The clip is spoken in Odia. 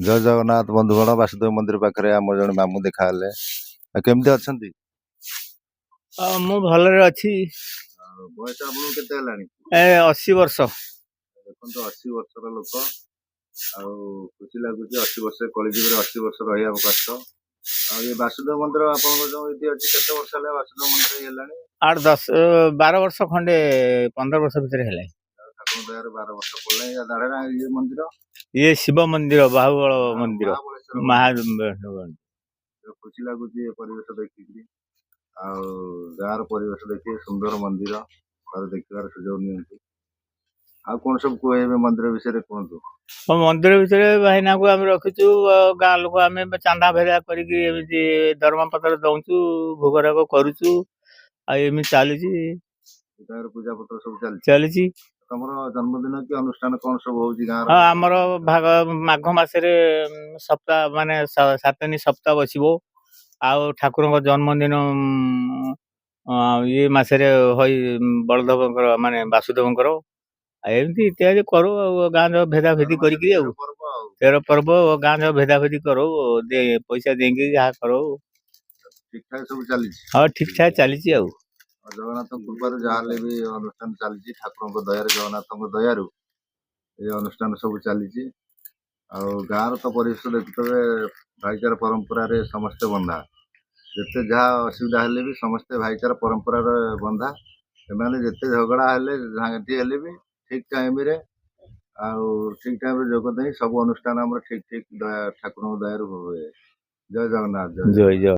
ଜୟ ଜଗନ୍ନାଥ ବନ୍ଧୁଗଣ। ବାସୁଦେବ ମନ୍ଦିର ପାଖରେ ଆମର ଜଣେ ମାମୁଁ ଦେଖା ହେଲେ। ଆଉ କେମିତି ଅଛନ୍ତି? ମୁଁ ଭଲରେ ଅଛି। ଆଉ ବୟସ ଆପଣଙ୍କୁ କେତେ ହେଲାଣି? ଏ 80 ବର୍ଷ। ଦେଖନ୍ତୁ, 80 ବର୍ଷର ଲୋକ ଆଉ ଖୁସି ଲାଗୁଛି। 80 ବର୍ଷ, କଳିଯୁଗରେ 80 ବର୍ଷ ରହିବା କଷ୍ଟ। ଆଉ ଏ ବାସୁଦେବ ମନ୍ଦିର ଆପଣଙ୍କର ଯୋଉ ଏଠି ଅଛି, କେତେ ବର୍ଷ ହେଲା ବାସୁଦେବ ମନ୍ଦିର ଇଏ ହେଲାଣି? 8, 10, 12 ବର୍ଷ ଖଣ୍ଡେ, 15 ବର୍ଷ ଭିତରେ ହେଲାଣି। ଠାକୁରଙ୍କ ଦୟାରୁ 12 ବର୍ଷ ପଡ଼ିଲାଣି। ଦାଢ଼େରା ଇଏ ମନ୍ଦିର? ଇଏ ଶିବ ମନ୍ଦିର, ବାହୁବଳ ମନ୍ଦିର। ମହାବଳେଶ୍ୱର। ମହା ଖୁସି ଲାଗୁଛି ଏ ପରିବେଶ ଦେଖିକିରି ଆଉ ଗାଁର ପରିବେଶ ଦେଖି। ସୁନ୍ଦର ମନ୍ଦିର, ଥରେ ଦେଖିବାର ସୁଯୋଗ ନିଅନ୍ତୁ। ଆଉ କଣ ସବୁ କହିବେ ମନ୍ଦିର ବିଷୟରେ, କୁହନ୍ତୁ। ହଁ, ମନ୍ଦିର ଭିତରେ ଭାଇନାକୁ ଆମେ ରଖିଛୁ। ଆଉ ଗାଁ ଲୋକ ଆମେ ଚାନ୍ଦା ଭେଦା କରିକି ଏମିତି ଦରମା ପତ୍ର ଦଉଛୁ, ଭୋଗରାଗ କରୁଛୁ ଆଉ ଏମିତି ଚାଲିଛି। ଗାଁର ପୂଜା ପତ୍ର ସବୁ ଚାଲିଛି? ଚାଲିଛି। ତମର ଜନ୍ମଦିନ କି ଅନୁଷ୍ଠାନ କଣ ସବୁ ହଉଛି ଗାଁର? ହଁ, ଆମର ଭାଗ ମାଘ ମାସରେ ସପ୍ତାହ, ମାନେ 7 ଦିନ ସପ୍ତାହ ବସିବ। ଆଉ ଠାକୁରଙ୍କ ଜନ୍ମଦିନ ଇଏ ମାସରେ ହଇ ବଳଦେବଙ୍କର, ମାନେ ବାସୁଦେବଙ୍କର। ଆଉ ଏମିତି ଇତ୍ୟାଦି କରୁ ଆଉ ଗାଁ ଭେଦା ଭେଦି କରିକି ଆଉ ପର୍ବ ଆଉ 13 ପର୍ବ ଗାଁ ଭେଦା ଭେଦି କରୁ, ପଇସା ଦେଇକି ଯାହା କରୁ। ଠିକ ଠାକ ସବୁ ଚାଲିଛି? ହଁ, ଠିକ ଠାକ ଚାଲିଛି ଆଉ। ଆଉ ଜଗନ୍ନାଥଙ୍କ କୃପାରୁ ଯାହା ହେଲେ ବି ଅନୁଷ୍ଠାନ ଚାଲିଛି। ଠାକୁରଙ୍କ ଦୟାରୁ, ଜଗନ୍ନାଥଙ୍କ ଦୟାରୁ ଏ ଅନୁଷ୍ଠାନ ସବୁ ଚାଲିଛି। ଆଉ ଗାଁର ତ ପରିବେଶ ଦେଖୁଥିବେ, ଭାଇଚାରା ପରମ୍ପରାରେ ସମସ୍ତେ ବନ୍ଧା। ଯେତେ ଯାହା ଅସୁବିଧା ହେଲେ ବି ସମସ୍ତେ ଭାଇଚାରା ପରମ୍ପରାରେ ବନ୍ଧା। ସେମାନେ ଯେତେ ଝଗଡ଼ା ହେଲେ, ଝାଣ୍ଟି ହେଲେ ବି ଠିକ ଟାଇମରେ ଆଉ ଠିକ ଟାଇମରେ ଯୋଗ ଦେଇ ସବୁ ଅନୁଷ୍ଠାନ ଆମର ଠିକ ଠିକ ଦୟା, ଠାକୁରଙ୍କ ଦୟାରୁ ହୁଏ। ଜୟ ଜଗନ୍ନାଥ, ଜୟ ଜୟ ଜୟ।